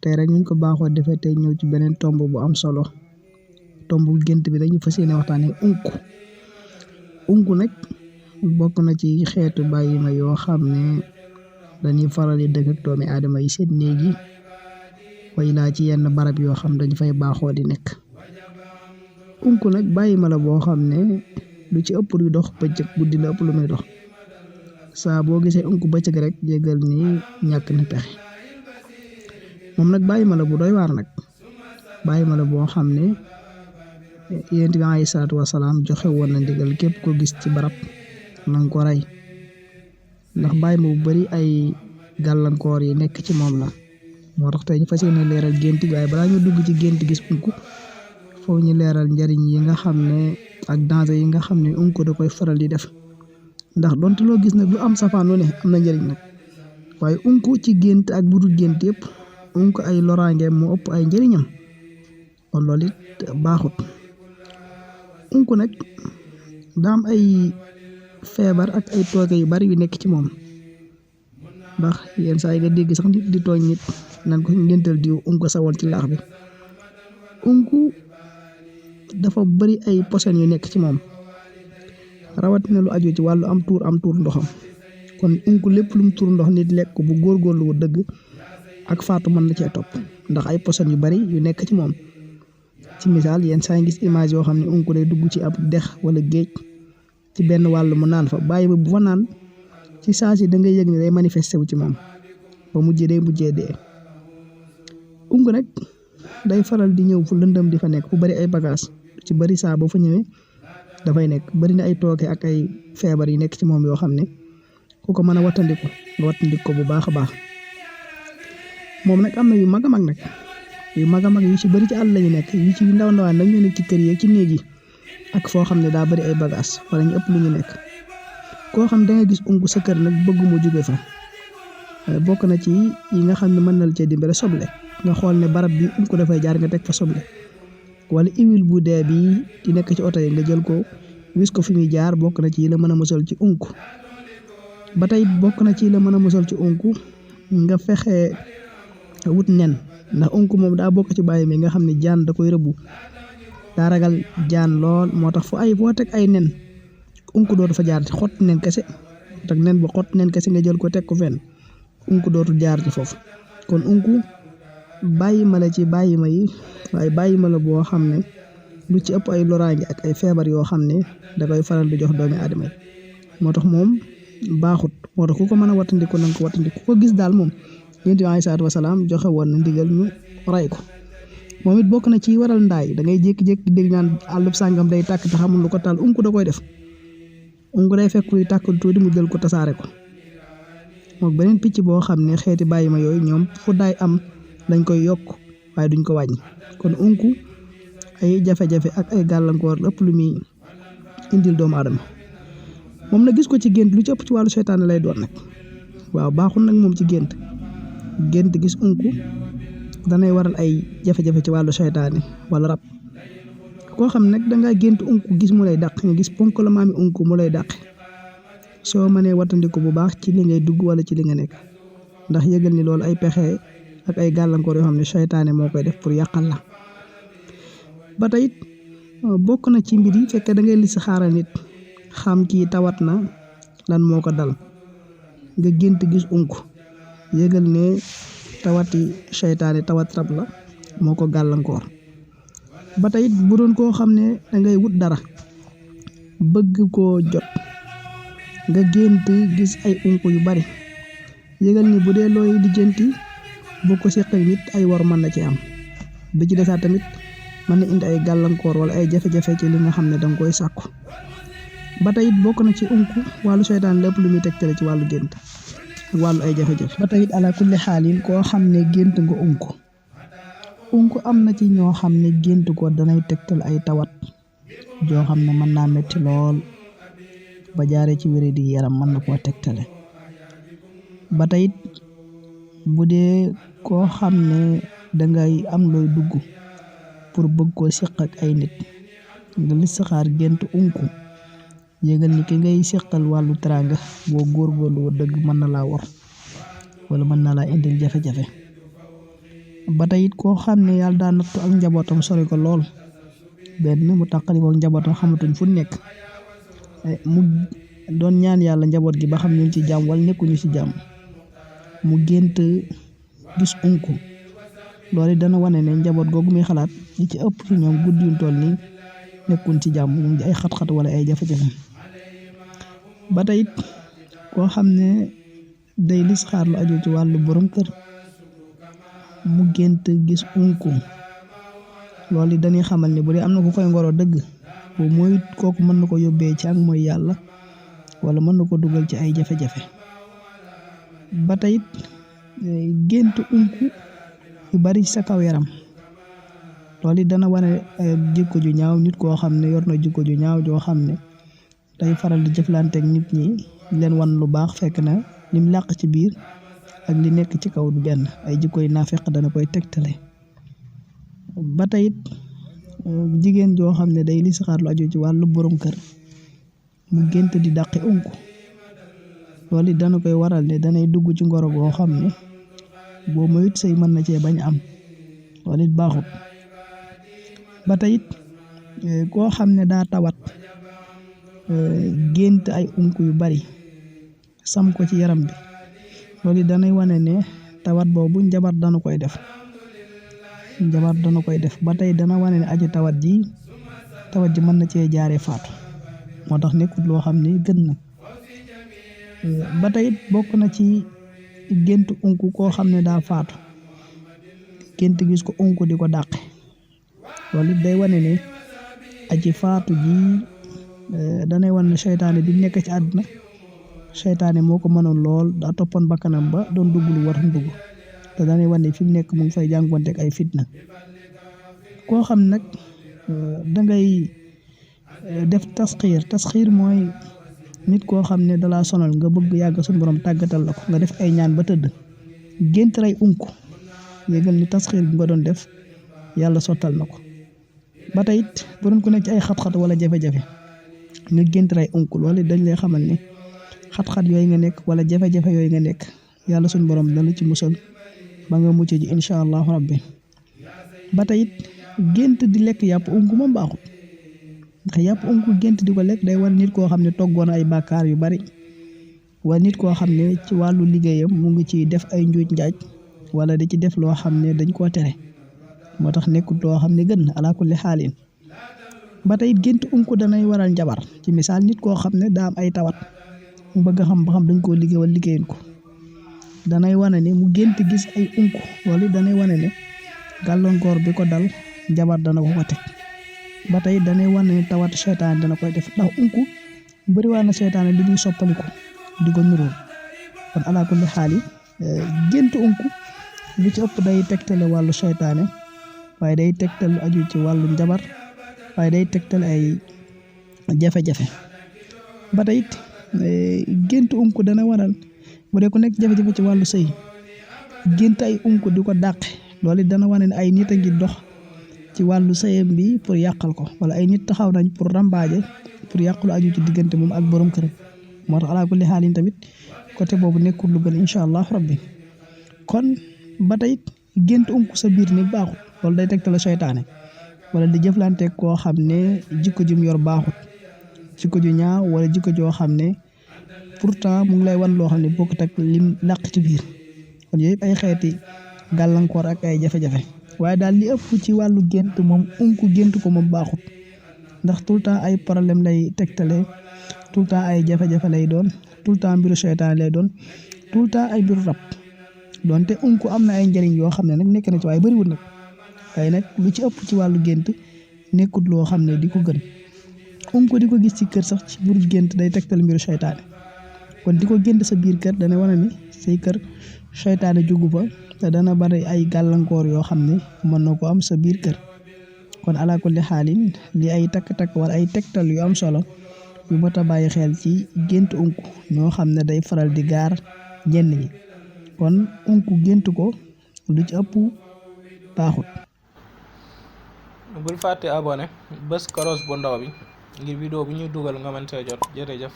tey rek ñu ko baaxoo defee tey ñëw ci beneen tomb bu am solo tomb gént bi dañu fas yéene waxtaanee unku nag bokk na ci xeetu bàyyi ma yoo xam ne dañuy faral di dëkk ak doomi aadama yi seen néeg yi way laa ci yenn barab yoo xam dañu fay baaxoo di nekk. Unku nag bàyyi ma la boo xam ne lu ci ëpp luy dox bëccëg guddi la ëpp lu muy dox saa boo gisee unku bëccëg rek jégal ni ñàkk na pexe moom nag bàyyi ma la bu doy waar nag bàyyi ma la boo xam ne yonent bi alayhi salaatu wasalaam joxe woon na ndigal képp ko gis ci barab nanga ko rey ndax bàyyi ma bu bari ay gàllankoor yi nekk ci moom la moo tax tey ñu fas yéene leeral gént gi waaye balaa ñu dugg ci gént gis unku foofu ñu leeral njariñ yi nga xam ne ak danger yi nga xam ne unku da koy faral di def ndax donte loo gis nag lu am safaan lu ne am na njariñ nag waaye unku ci gént ak budul gént yëpp unku ay loraangeem moo ëpp ay njariñam kon loolu it baaxut unku nag daa am ay feebar ak ay tooke yu bari yu nekk ci moom ndax yenn saa yi nga dégg sax nit di tooñ nit nan ko ngéntal diw unku sawoon ci laax bi unku dafa bari ay posen yu nekk ci moom rawatina lu aju ci wàllu am tuur ndoxam kon unku lépp lu mu tuur ndox nit lekk bu góorgóorlu wu dëgg ak faatu mën na cee topp ndax ay posen yu bari yu nekk ci moom ci misaal yenn saa yi gis image yoo xam ne unku day dugg ci ab dex wala géej ci benn wàll mu naan fa bàyyi ba bu fa naan ci saa si da ngay yëg ne day manifesté wu ci moom ba mujjee dee unku nag day faral di ñëw fu lëndëm di fa nekk fu bari ay bagage ci bari saa ba fa ñëwee dafay nekk bari na ay tooke ak ay feebar yi nekk ci moom yoo xam ne ku ko mën a wattandiku nga wattandiku ko bu baax a baax moom nag am na yu mag a mag nag yu mag a mag yu ci bari ci àll lañu nekk yu ci ndaw ndawaan nag ñu nekk ci kër yi ci néeg yi ak foo xam ne daa bari ay bagage wala ñu ëpp lu ñu nekk koo xam da nga gis unku sa kër nag bëgg mu jóge fa bokk na ci yi nga xam ne mën na la cee dimbale soble nga xool ne barab bi unku dafay jaar nga teg fa soble wala huile bu dee bi di nekk ci oto yi nga jël ko wis ko fi muy jaar bokk na ci la mën a musal ci unku ba tey bokk na ci la mën a musal ci unku nga fexe wut nen ndax unku moom daa bokk ci bàyyi mi nga xam ne jaan da koy rëbbu daa ragal jaan lool moo tax foo teg ay nen unku dootu fa jaar ci xott nen kese teg nen ba xott nen kese nga jël ko teg ko fenn unku dootu jaar ci foofu kon unku bàyyi ma la ci bàyyi ma yi waaye bàyyi ma la boo xam ne lu ci ëpp ay loraange ak ay feebar yoo xam ne da koy faral di jox doomi aadama yi moo tax moom baaxut moo tax ku ko mën a wattandiku na nga ko wattandiku ku ko gis daal moom yonent bi alayhi salaatu wasalaam joxe woon na ndigal ñu ray ko moom it bokk na ci waral ndaay da ngay jékki-jékki dégg naan àllub sàngam day tàkk te xamul lu ko taal unku da koy def unku day fekk luy tàkk tuuti mu jël ko tasaare ko moom beneen picc boo xam ne xeeti bàyyi ma yooyu ñoom fu daay am dañ koy yokk waaye duñ ko wàññi kon unku ay jafe-jafe ak ay gàllankoor ëpp lu muy indil doomu aadama moom nag gis ko ci gént lu ci ëpp ci wàllu seytaane lay doon nag waaw baaxul nag moom ci gént gis unku danay waral ay jafe-jafe ci wàllu seytaane wala rab koo xam nag dangaa gént unku gis mu lay dàq nga gis ponk la maami unku mu lay dàq soo mënee wattandiku bu baax ci li ngay dugg wala ci li nga nekk ndax yëgal ni loolu ay pexe ak ay gàllankoor yoo xam ne seytaane moo koy def pour yàqal la ba tey bokk na ci mbir yi fekkee da ngay li si xaaral nit xam kii tawat na lan moo ko dal nga gént gis unku yëgal ne tawati seytaane tawat rab la moo ko gàllankoor ba tey bu doon koo xam ne da ngay wut dara bëgg koo jot nga gént gis ay unku yu bari yëgal ni bu dee looy lijjanti boo ko seqal nit ay war mën na ci am bi ci desaat tamit mën na indi ay gàllankoor wala ay jafe-jafe ci li nga xam ne danga koy sàkku ba tey it bokk na ci unku wàllu seytaan lépp lu muy tegtale ci wàllu gént ak wàllu ay jafe-jafe ba tey it ala kulli xaalin koo xam ne gént nga unku am na ci ñoo xam ne gént ko danay tegtal ay tawat joo xam ne mën naa metti lool ba jaaree ci wéré di yaram mën na koo tegtale ba tey it bu dee koo xam ne dangay am looy dugg pour bëgg koo seq ak ay nit nga listixaar gént unku yëgal ni ki ngay seqal wàllu teraanga boo góorgóorlu dëgg mën na laa war wala mën na laa indil jafe-jafe ba tey it koo xam ne yàlla daa nattu ak njabootam sori ko lool benn mu tàqali ko njabootam xamatuñ fu nekk mu doon ñaan yàlla njaboot gi ba xam ñu ci jàmm wala nekkuñu ci jàmm mu gént gis unku loolu dana wane ne njaboot googu muy xalaat li ci ëpp ci ñoom guddi yuñ toll nii nekkuñ ci jàmm ñu ngi ay xat-xat wala ay jafe-jafe ba tey it koo xam ne day listixaar lu aju ci wàllu borom kër mu gént gis unku loolu dañuy xamal ne bu dee am na ku koy ngoro dëgg bu mooy kooku mën na ko yóbbee ci ak mooy yàlla wala mën na ko dugal ci ay jafe-jafe ba tey it gént unku yu bari sa kaw yaram loolu dana wane jikko ju ñaaw nit koo xam ne yor na jikko ju ñaaw joo xam ne day faral di jëflanteeg nit ñi leen wan lu baax fekk na lim làq ci biir ak li nekk ci kaw du benn ay jikkoy naafeq dana koy tegtale ba tey it jigéen joo xam ne day listixaar lu aju ci wàllu borom kër mu gént di dàqi unku loolu dana koy waral ne danay dugg ci ngoro goo xam ne boo moyut sëy mën na cee bañ am loolu it baaxut ba tey it koo xam ne daa tawat gént ay unku yu bari sam ko ci yaram bi loolu danay wane ne tawat boobu njabar dana koy def ba tey dana wane ne aji tawat ji mën na cee jaaree faatu moo tax nekkut loo xam ne gën na ba tey it bokk na ci gént unku koo xam ne daa faatu gént gis ko unku di ko dàqe loolu day wane ne aji faatu ji danay wane ne seytaane bi nekk ci àdduna seytaane moo ko mënoon lool daa toppoon bakkanam ba doon dugg lu war dugg te danay wane fi mu nekk mu ngi fay jànkuwanteeg ay fitna koo xam nag dangay def tasxiir mooy nit koo xam ne dalaa sonal nga bëgg yàgg suñu borom tàggatal la ko nga def ay ñaan ba tëdd gént ray unku yégal ni tasxiir bi nga doon def yàlla sottal na ko ba tey it bu doon ko nekk ci ay xat-xat wala jafe-jafe nga gént ray unku loolu dañ lay xamal ne xat-xat yooyu nga nekk wala jafe-jafe yooyu nga nekk yàlla suñu borom dana ci musal ba nga mucc ji incha allahu rabbi ba tey it gént di lekk yàpp unku moom baaxul ndax yàpp unku gént di ko lekk day war nit koo xam ne toggoon ay bàkkaar yu bari wala nit koo xam ne ci wàllu liggéeyam mu ngi ci def ay njuuj njaaj wala di ci def loo xam ne dañ koo tere moo tax nekkut loo xam ne gën ala kulli xaalin ba tey it gént unku danay waral njabar ci misaal nit koo xam ne daa am ay tawat mu bëgg a xam ba xam dañ koo liggéey wala liggéeyuñ ko danay wane ne mu gént gis ay unku loolu danay wane ne gàllankoor bi ko dal njabar dana ko ko teg ba tey danay wane ne tawat seytaane dana koy def ndax unku bëri waa na seytaane li muy soppaliku di ko nuróol kon ala kulli xaali gént unku lu ci ëpp day tegtale wàllu seytaane waaye day tegtal aju ci wàllu njabar waaye day tegtal ay jafe-jafe ba tey it gént unku dana waral bu dee ku nekk jafe-jafe ci wàllu sëy gént ay unku di ko dàqe loolu dana wane ne ay nit a ngi dox ci wàllu sëyam bi pour yàqal ko wala ay nit taxaw nañ pour rambaaje pour yàqlu aju ci diggante moom ak borom kër moo tax ala kulli xaalin tamit côté boobu nekkul lu gën incha allah rabbi kon ba tey gént unku sa biir ni baaxut loolu day tegtal seytaane wala di jëflante koo xam ne jikko jum yor baaxut jikko ju ñaaw wala jikko joo xam ne pourtant mu ngi lay wan loo xam ne bokkut ak lim làq ci biir kon yooyu yëpp ay xeeti gàllankoor ak ay jafe-jafe waaye daal li ëpp ci wàllu gént moom unku gént ko moom baaxut ndax tout le temps ay problème lay tegtale tout le temps ay jafe-jafe lay doon tout le temps mbiru seytaane lay doon tout le temps ay mbiru rab donte unku am na ay njëriñ yoo xam ne nag nekk na ci waaye bëriwul nag waaye nag lu ci ëpp ci wàllu gént nekkut loo xam ne di ko gën unku di ko gis ci kër sax ci biir gént day tegtal mbiru seytaane kon di ko gént sa biir kër dana wane ni say kër seytaane jugu fa te dana bari ay gàllankoor yoo xam ne mën na ko am sa biir kër kon ala kulli xaalin li ay takk-takk wala ay tegtal yu am solo yu mot a bàyyi xel ci gént unku ñoo xam ne day faral di gaar ñenn ñi kon unku gént ko lu ci ëpp baaxut. bul fàtte abonné bës kolos bu ndaw bi ngir vidéo bu ñuy dugal nga mën see jot jërëjëf.